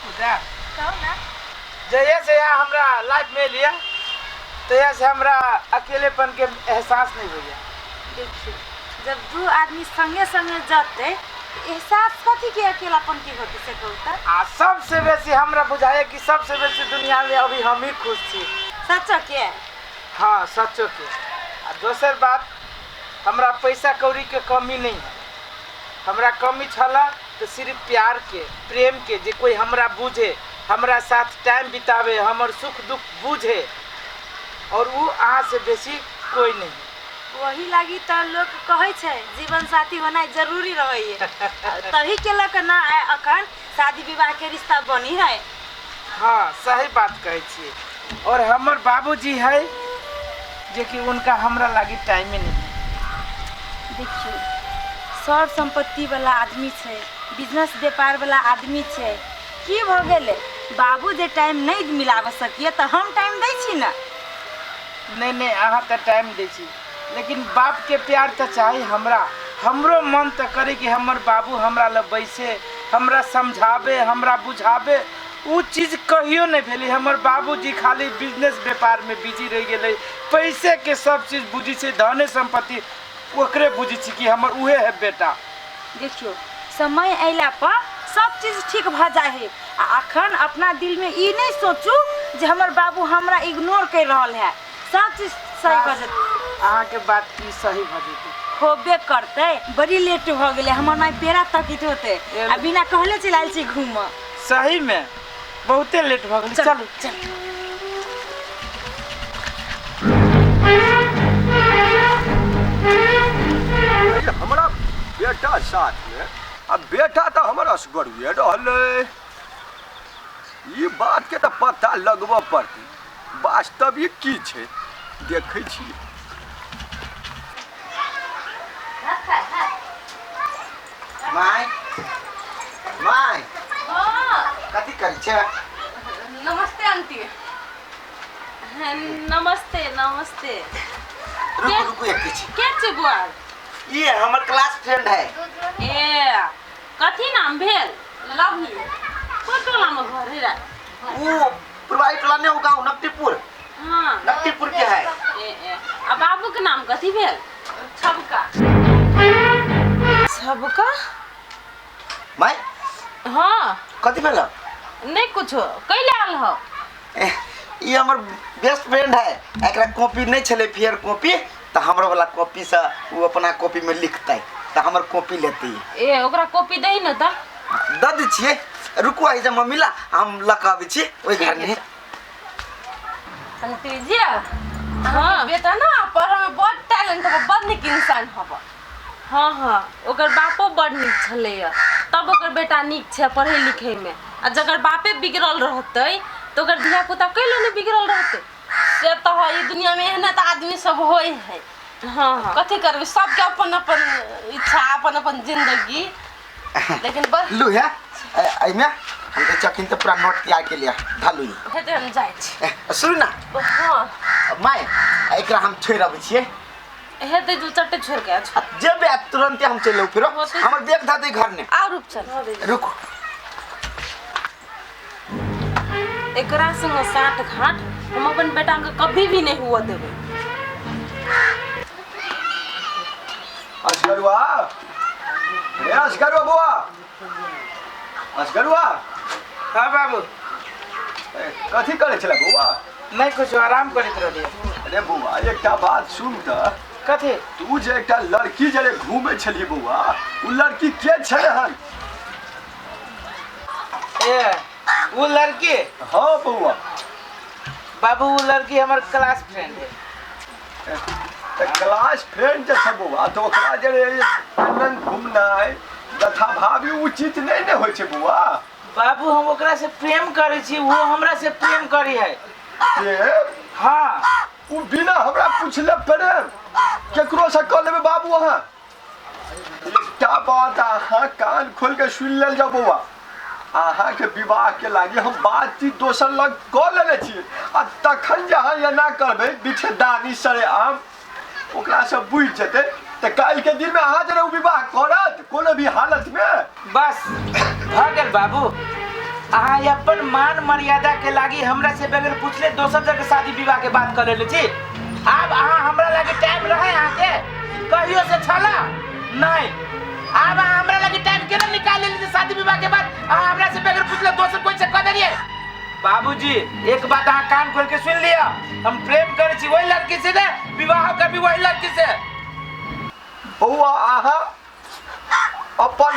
पूजा, कहू ना। जहिया से यहाँ हमरा लाइफ में लिया तहिया से हमरा अकेलेपन के एहसास नहीं होइया। देखियो, जब दू आदमी संगे संगे जतै तऽ एहसास कथी के अकेलापन के होतै से कहू तऽ। आ सबसे बेसी हमरा बुझाइया कि सबसे बेसी दुनिया में अभी हम ही खुश छी। सचो के? हाँ, सचो के। आ दोसर बात, हमरा पैसा कौड़ी के कमी नहीं है। हमरा कमी छला तऽ सिर्फ प्यार के, प्रेम के, जे कोई हमरा बुझे, हमरा साथ टाइम बितावे, हमर सुख दुख बुझे, और वो अहाँ से बेसी कोई नहीं। वही लागी तऽ लोक कहै छै जीवन साथी होनाइ जरूरी रहैए, तही के लऽ कऽ ना अखन शादी विवाह के रिश्ता बनी है। हाँ, सही बात कहै छियै। और हमर बाबूजी है जे कि उनका हमरा लागी टाइमे नहीं है। देखियौ, सर सम्पत्ति वाला आदमी छै, बिजनेस व्यापार वाला आदमी छै, की भऽ गेलै? बाबू जे टाइम नहि मिलाबऽ सकिए तऽ हम टाइम दै छी ने। नहीं नहीं, अहाँ तऽ टाइम दै छी, लेकिन बाप के प्यार तऽ चाही हमरा। हमरो मन तऽ करे कि हमर बाबू हमरा लग बैसे, हमरा समझाबे, हमरा बुझाबे। उ चीज कहियो नहीं भेलै। हमर बाबूजी खाली बिजनेस व्यापार में बिजी रहि गेलै, पैसे के सब चीज बुझै छै, धने सम्पत्ति ओकरे बुझै छै कि हमर उहे है बेटा। देखियौ, समय अयला पर सब चीज ठीक भऽ जाइ है। आ अखन अपना दिलमे ई नहि सोचू जे हमर बाबू हमरा इग्नोर करि रहल है, सब चीज सही भऽ जेतै। अहाँके बात ई सही भऽ जेतै। होबे करतै। बड़ी लेट भऽ गेलै, हमर माय पेड़ा तकित होतै आ बिना कहले चलि आयल छी घूमऽ। सही में बहुते लेट भऽ गेलै। चलू चल। हमरा बेटा साथमे आ बेटा तऽ हमर असगरुए रहलै, ई बातके तऽ पता लगबऽ पड़तै, वास्तविक की छै देखै छियै। माय, माय, कथी करै छै? नमस्ते आंटी। नमस्ते नमस्ते। रुकू रुकू, एक छी के छी बुआ? ये हमर क्लास फ्रेंड है। ए कथी नाम भेल? लवली। कोन टोला में घर है? वो पुरवारी टोला ने, वो गाँव नकटीपुर। हाँ, नकटीपुर के है। ए ए, आ बाबू के नाम कथी भेल? छबका। छबका? माय। हाँ। कथी भेल? नहीं कुछो, कैले आयल हो? ये हमर बेस्ट फ्रेंड है। एकरा कॉपी नहीं छले, फेयर कॉपी, तऽ हमरो वाला कॉपी से वो अपना कॉपी में लिखतै तऽ हमर कॉपी लेतै। ए ओकरा कॉपी दही न तऽ। दऽ दै छियै, रुकू, आइ जे मम्मी ला हम लऽ कऽ अबै छी ओहि घर में। आंटी जी, हाँ, बेटा ना पढ़े में बहुत टैलेंट हबो, बड़ नीक इंसान हबो। हाँ हाँ, ओकर बापो बड़ नीक छलैया तब ओकर बेटा नीक छै पढ़ै लिखै में। आ जकर बापे बिगड़ल रहतै तऽ ओकर धिया पुता कैले नहि बिगड़ल रहतै? से तऽ है, ई दुनिया में एहने तऽ आदमी सब होइ है। हाँ हाँ, कथी करबै, सबके अपन अपन इच्छा, अपन अपन जिंदगी, लेकिन बस लू है एहिमे हम तऽ चखिन तऽ पूरा नोट तैयार के लिया धलू ई। हेतै, हम जाइ छी। सुनू ना। हाँ। माय, एकरा हम छोड़ि अबै छियै। हेतै, दू चट्टे छोड़ि के आ। जेबै आ तुरन्ते हम चलि फेरो। होतै। हमर बैग धऽ दे घर ने। आ रूप चल। रुकू। एकरा संग साठ घाट हम अपन बेटा के कभी भी नहीं हुआ देबै। असगरुआ, ए असगरुआ बुआ, असगरुआ। हाँ बाबू। ए, कथी करै छलै बौआ? नहीं कुछ, आराम करैत रहलियै। अरे बौआ, एकटा बात सुन तऽ। कथी? तू जे एकटा लड़की जरे घूमै छलियै बौआ, उ लड़की के छलै हन? ए वो लड़की? हाँ बौआ। बाबू, वो लड़की हमर क्लास फ्रेंड है। तऽ क्लास फ्रेंड जे छै बौआ, तऽ ओकरा जे आनंद घुमनाइ तथा भाभी उ चीज नहि ने होइ छै बौआ। बाबू, हम ओकरा से प्रेम करै छी, वो हमरा से प्रेम करी है। प्रेम? हाँ। उ बिना हमरा पूछले प्रेम केकरो से कऽ लेबै बाबू? अहाँ एकटा बात अहाँ कान खोल के सुनि लेल जाउ बौआ, अहाँके विवाह के लागी हम बातचीत दोसर लग कऽ लेने छियै, आ तखन जे अहाँ एना करबै बिछेदानी सरेआम, ओकरा सब बुझि जेतै तऽ काल्हिके दिनमे अहाँ जेना ओ विवाह करत कोनो भी हालतमे? बस भऽ गेल बाबू, अहाँ अपन मान मर्यादा के लागी हमरा से बगैर पूछले दोसर जगह शादी विवाह के बात कर लेले छी। आब अहाँ हमरा लागी टाइम रहे अहाँके कहियो से छला नहीं। आब अहाँ हमरा लागी टाइम केना निकाल लेली शादी विवाह के बाद अहाँ हमरा से बगैर पूछले दोसर कोई से कह देलिए। बाबूजी एक बात अहाँ कान खोल के सुन लिया, हम प्रेम करे छी वही लड़की से ने, विवाह कभी वही लड़की से। बौआ अहाँ अपन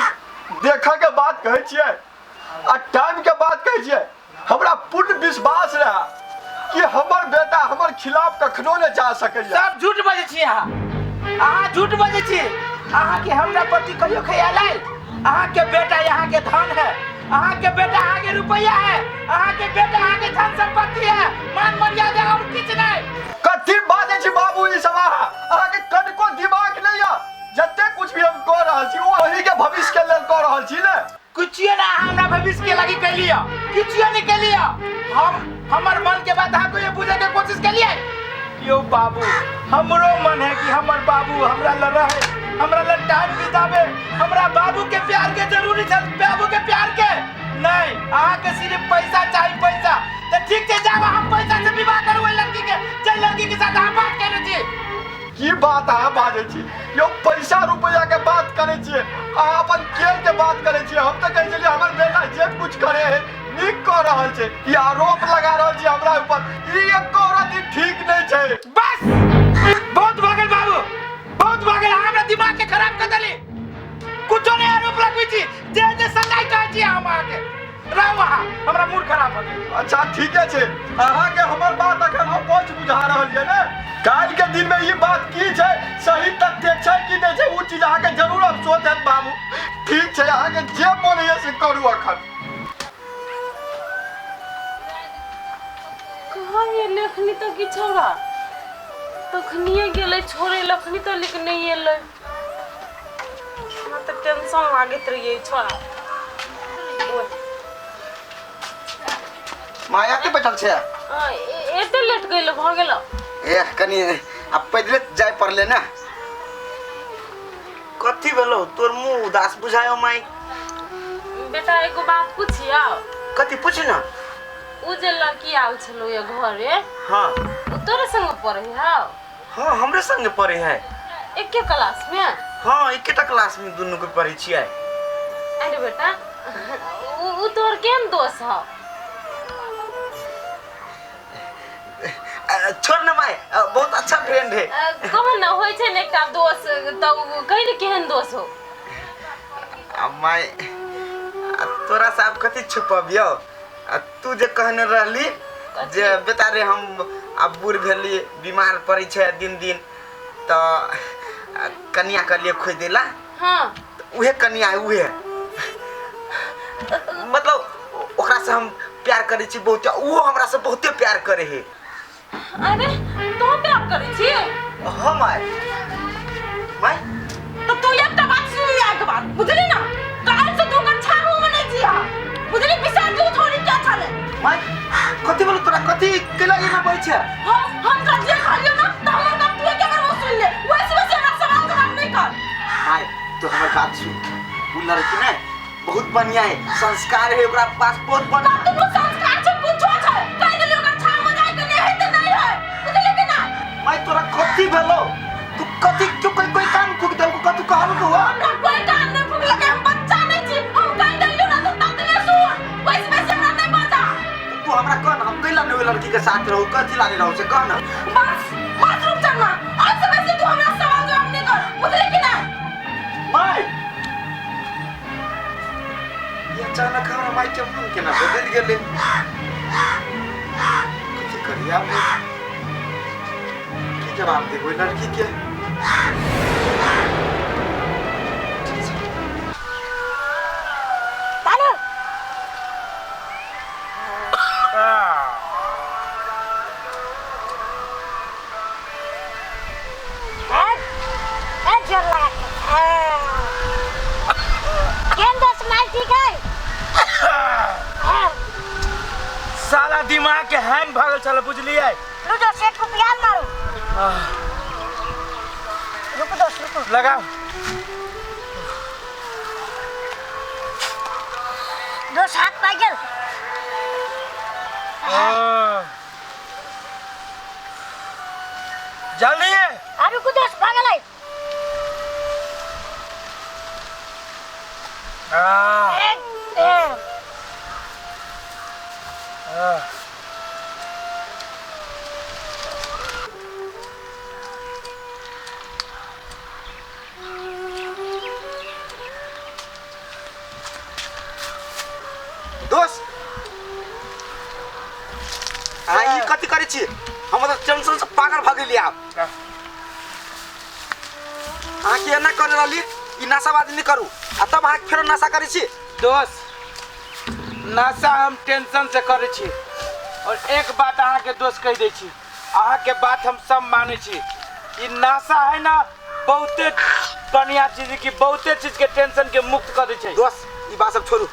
देखऽ के बात कहै छियै आ टाइम के बात कहै छियै। हमरा पूर्ण विश्वास रहे कि हमर बेटा हमर खिलाफ कखनो नहि जा सकैया। सब झूठ बजै छी अहाँ, अहाँ झूठ बजै छी। अहाँके हमरा प्रति कहियो ख्याल आयल? अहाँके बेटा अहाँके धन है, अहाँके बेटा अहाँके रुपया है, अहाँके बेटा अहाँके धन संपत्ति है, मान मर्यादा और किछु नहीं। कथी बाजै छी बाबू ई सब अहाँ? अहाँके कनिको दिमाग नहि यऽ? जते कुछ भी हम कऽ रहल छी ओ अहींके भविष्य के लेल कऽ रहल छी ने। कुछियो ना अहाँ हमरा भविष्य के लागी कैलियै, किछियो नहीं कैलियै। हम हमर मन के बात अहाँ कोई बुझे के कोशिश कैलियै? यो बाबू हमरो मन है कि हमर बाबू हमरा ल रहे, हमरा ल टाइम बितावे, हमरा बाबू के प्यार के जरूरी छल, बाबू के प्यार के नहीं। अहाँ के सिर्फ पैसा चाही, पैसा। तो ठीक छै जाब हम पैसा से विवाह करू ओहि लड़की के, जे लड़की के साथ अहाँ बात केने छी। की बात अहाँ बाजै छी यौ? पैसा रुपैआ के बात करै छियै, अहाँ अपन खेल के बात करै छियै। हम तऽ कहै छलियै हमर बेटा जे कुछ करे है नीक कऽ रहल छै, ई आरोप लगा रहल छी हमरा ऊपर, ई एको रति ठीक नहि छै। बस बहुत भऽ गेल बाबू, बहुत भऽ गेल। अहाँ हमरा दिमाग के खराब कऽ देली। कुछो नहीं आरोप लगबै छी, जे जे सच्चाई कहै छी हम अहाँके। रहू अहाँ, हमरा मूड खराब भऽ गेल। अच्छा ठीके छै, अहाँके हमर बात अखन अपच बुझा रहल यऽ ने। काल्हि के दिन में ई बात की छै, सही तथ्य छै कि नहि छै, ओ चीज अहाँके जरूर अफसोस हैत बाबू। ठीक छै, अहाँके जे मोन होइए से करू अखन। कहाँ एलै अखनी तक ई छौड़ा? तखनिए गेलै छोड़े लए, अखनी तक नहि एलै। हमरा तऽ टेंशन लागैत रहैए ई छौड़ा। माया के बैठल छै? एते लेट गेल भऽ गेल। ए कनी आ पैदले जाय पड़ले ने। कथी भेलो तोर मुंह उदास बुझायो माई? बेटा एगो बात पूछियो। कथी पूछ ना? उ जे लड़की आयल छलो ये घरे, हाँ उ तोरे संग पढ़े हौ? हाँ हमरे संग पढ़े है। एके क्लास में? हाँ एकेटा क्लास में दुनू के पढ़े छियै। अरे बेटा उ तोहर केहन दोस्त हौ? छोड़ ना माई, बहुत अच्छा फ्रेंड है। कह ना होइ छै ने एकटा दोस्त, तऽ कहि ने केहन दोस्त हो? माई तोरा से आब कथी छुपबियौ? तू जे कहने रहली जे बेटा रे हम आब बूढ़ भेली, बीमार पड़ै छै दिन दिन, तऽ कनिया के लिए खोजि देला। हाँ उहे कनिया है, उहे मतलब ओकरा से हम प्यार करै छी बहुत, ओहो हमरा से बहुते प्यार करे है। अरे तू प्यार करै छी? हाँ माई। माई तो तू एकटा बात सुन लिया के बात बुझली ना, काल से तू ओकर छारू में नहीं जिया बुझली, बिसार तू थोड़ी क्या छले। माई कथी बोलू तोरा, कथी केला एना बजै छै? हम तोरा जे कहलियौ ना त हमर बात तू एके बार सुन ले, वैसे वैसे हमरा सवाल जवाब नहीं कर। माई तू हमर बात सुन, उ लड़की ने बहुत बढ़िया है, संस्कार है ओकरा पास बहुत बढ़िया। तू संस्कार छै कुछो छै, कहि देलियौ ओकर छाव में जाय के नहीं है त नहीं है बुझली कि ना? माई तोरा कथी भेलो? तू कथी क्यों कोई कोई कान फूक देलको? कथी कहलको हुआ? हमरा कोई कान नहीं फूकलकै, हम बच्चा नहीं छी, हम कहि देलियौ ना तू ततने सुन, वैसे वैसे हमरा नहीं बजा। तू हमरा कह ना, हम कैला नहीं लड़की के साथ रहू, कथी लागे रहू से कह ना। बस बस रुक जा ना, आज से वैसे तू हमरा सवाल जवाब नहीं कर बुझली कि ना? माई ये अचानक हमरा माई के मन केना बदलि गेलै? कथी करिया, की जवाब देबै लड़की के? साला दिमाग के हैंग भऽ गेल छल बुझलियै। रुको सेठ को प्यार मारू। रुको दोस्त रुको, लगाओ दोस्त हाथ पाइ गेल। हाँ। जल्दी है। आ रुकू दोस्त भऽ गेलै। हाँ। हाँ। दोस्त अहाँ ई कथी करै छी? हम तऽ टेंशन से पागल भऽ गेलियै। आब अहाँ के एना करै रहली, ई नशाबाजी नहि करू, आ तब अहाँ फेरो नशा करै छी। दोस्त नशा हम टेंशन से करै छी। और एक बात अहाँके दोस्त कहि दै छी, अहाँके बात हम सब मानै छी। ई नशा है ना बहुते बढ़िया चीज की बहुते चीज के टेंशन के मुक्त कर दै छै। दोस्त ई बात सब छोड़ू,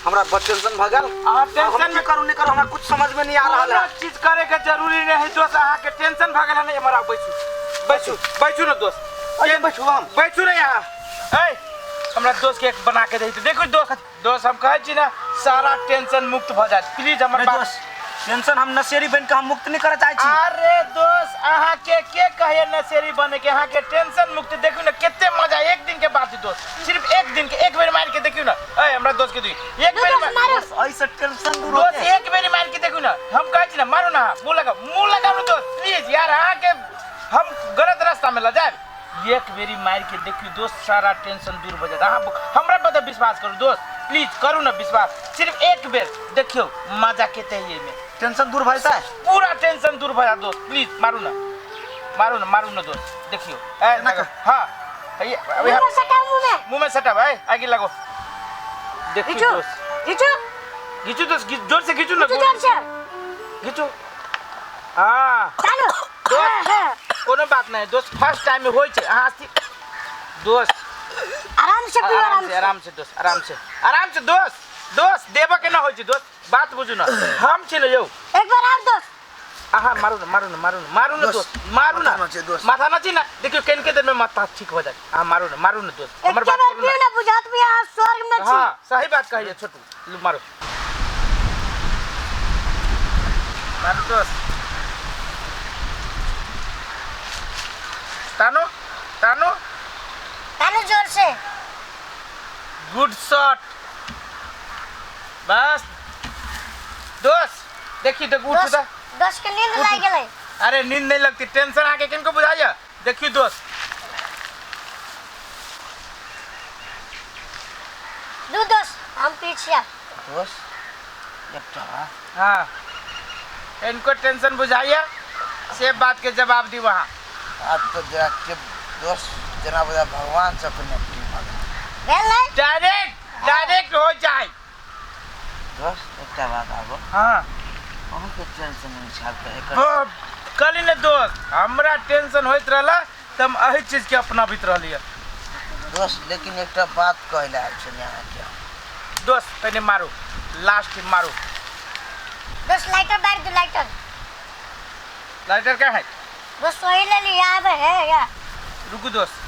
हमरा बड़ टेंशन भऽ गेल। अहाँ टेंशन टेंशन में करू नहीं करू हमरा कुछ समझ में नहीं आ रहल कोनो है। चीज करे के जरूरी नहीं है दोस्त। अहाँ के टेंशन भऽ गेल है ना, एम्हर आउ बैसू बैसू बैसू ना दोस्त। अरे बैठू हम बैठू ना यहाँ। ए हमरा दोस्त के एक बना के दे। देखो दोस्त, दोस्त हम कहै छी ना सारा टेंशन मुक्त भऽ जायत। प्लीज हमर अरे बात। दोस्त टेंशन हम नशेड़ी बन के हम मुक्त नहीं करऽ चाहै छी। अरे दोस्त अहाँ के कहे नशेड़ी बने के? अहाँ के टेंशन मुक्त देखू ना केते मजा। एक दिन के बात है दोस्त, सिर्फ एक दिन के, एक बेर मार के देखियो ना। ए हमरा दोस्त के दी एक बेर मारो। ऐसे टेंशन दूर दोस्त होते। एक बेर मार के देखू ना। हम कहै छी ना मारू ना, मुंह लगाओ मुंह लगाओ ना दोस्त प्लीज यार। अहाँ के हम गलत रास्ता में ल जाए। एक बेरी मार के देखियो दोस्त सारा टेंशन दूर हो जाए। अहाँ हमरा पर विश्वास करू दोस्त, प्लीज करू ना विश्वास, सिर्फ एक बेर देखियो मजा केते है में। टेंशन दूर भऽ जेतै, पूरा टेंशन दूर भऽ जायत दोस्त। प्लीज मारू ना मारू ना मारू ना दोस्त। देखियो ए ना हाँ मुंह में सटाओ, मुंह में मुंह में सटाओ। ए आगे लगो। देखियो घिचू दोस्त घिचू घिचू दोस्त, जोर से घिचू ना, जोर से घिचू। हाँ चालू दोस्त कोनो बात नहीं दोस्त, फर्स्ट टाइम में होई छै। अहाँ दोस्त आराम से पियो, आराम से आराम से दोस्त, आराम से आराम से दोस्त। दोस्त देबऽ के ना होई छै दोस्त, बात बुझू ना। हम छी ने यौ एक बार और दोस्त। अहाँ मारू ना मारू ना मारू ना मारू ना दोस्त, मारू ना माथा ना छी ना। देखियो केन के देर में माथा ठीक हो जाए। अहाँ मारू ना मारू ना दोस्त, हमर बात करू ना। ना बुझात भी अहाँ स्वर्ग में छी। हां सही बात कहिए छोटू। मारू मारू दोस्त। तानो तानो तानो जोर से। Good shot. बस दोस्त देखिए तो उठ दा। दोस्त के नींद लाग गेलै। अरे नींद नहीं लगती, टेंशन आके किनको बुझाइया। देखियो दोस्त दू दोस्त हम पीछे दोस्त एकटा। हाँ इनको टेंशन बुझाइया से बात के जवाब दी वहाँ। अब तो के दोस्त जना बुझा भगवान से कनेक्टिंग भऽ गेल। डायरेक्ट डायरेक्ट हो जाए दोस्त। एकटा बात आबो। हाँ अहाँके टेंशन नहीं छल तऽ एकर कहली ने दोस्त हमरा टेंशन होइत रहला तऽ हम एहि चीज के अपनाबैत रहलियै दोस्त। लेकिन एकटा बात कहै लए आयल छलियै अहाँके दोस्त। पहिने मारू लास्ट मारू दोस्त। लाइटर बार दू, लाइटर लाइटर क्या है दोस्त? वही ले लिया आबे है या। रुकू दोस्त।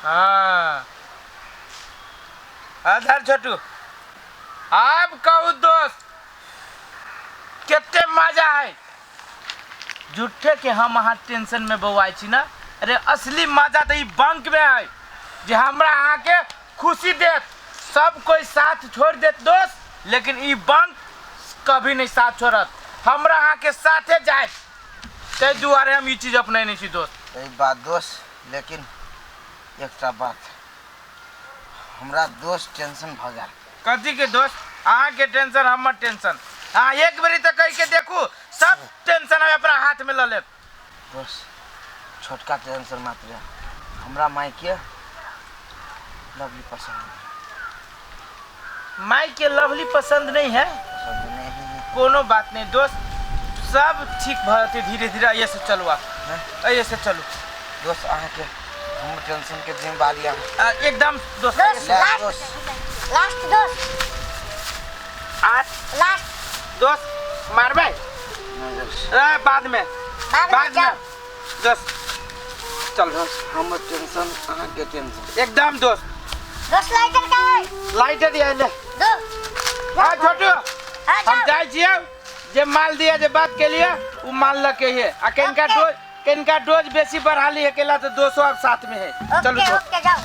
हाँ आधार छोटू आप कहू दोस्त कितने मजा है। झूठे के हम अहाँ टेंशन में बौआइ छी ना। अरे असली मजा तो ई बंक में है जे हमरा अहाँ के खुशी देत। सब कोई साथ छोड़ देत दोस्त, लेकिन ई बंक कभी नहीं साथ छोड़त, हमरा अहाँ के साथे जाए। ताहि दुआरे हम ई चीज अपने छी दोस्त। ई बात दोस्त, लेकिन एकटा बात हमरा दोस्त टेंशन भऽ गेल। कथी के दोस्त? अहाँ के टेंशन हमर टेंशन। अहाँ एक बेरी तऽ कहि के देखू सब टेंशन हम अपना हाथ में लऽ लेब। दोस्त छोटका टेंशन मात्र हमरा माय के लवली पसंद नहीं। माई के लवली पसंद नहीं है? पसंद नहीं है। कोनो बात नहीं दोस्त, सब ठीक भऽ जेतै धीरे धीरे। ऐसे से चलू आप, ऐसे से चलू दोस्त। अहाँ के हम टेंशन के जिम्मेवारी एकदम दोस्त। लास्ट दोस्त लास्ट दोस्त मारबै बाद में, बाद में दोस्त। चल। दोस्त, हमर टेंशन अहाँके टेंशन। एकदम दोस्त। दोस्त, लाइटर कहाँ है? लाइटर ये ले। दो। हाँ छोटू। हाँ, हम जाओ। जाइ छियै, जे माल दिया जे बात के लिए उ माल ल के है आ कनिका ओके। डोज, कनिका डोज बेसी बढ़ा ली अकेला तो 200 अब साथ में है। चलू ओके। दोस्त। ओके, जाओ।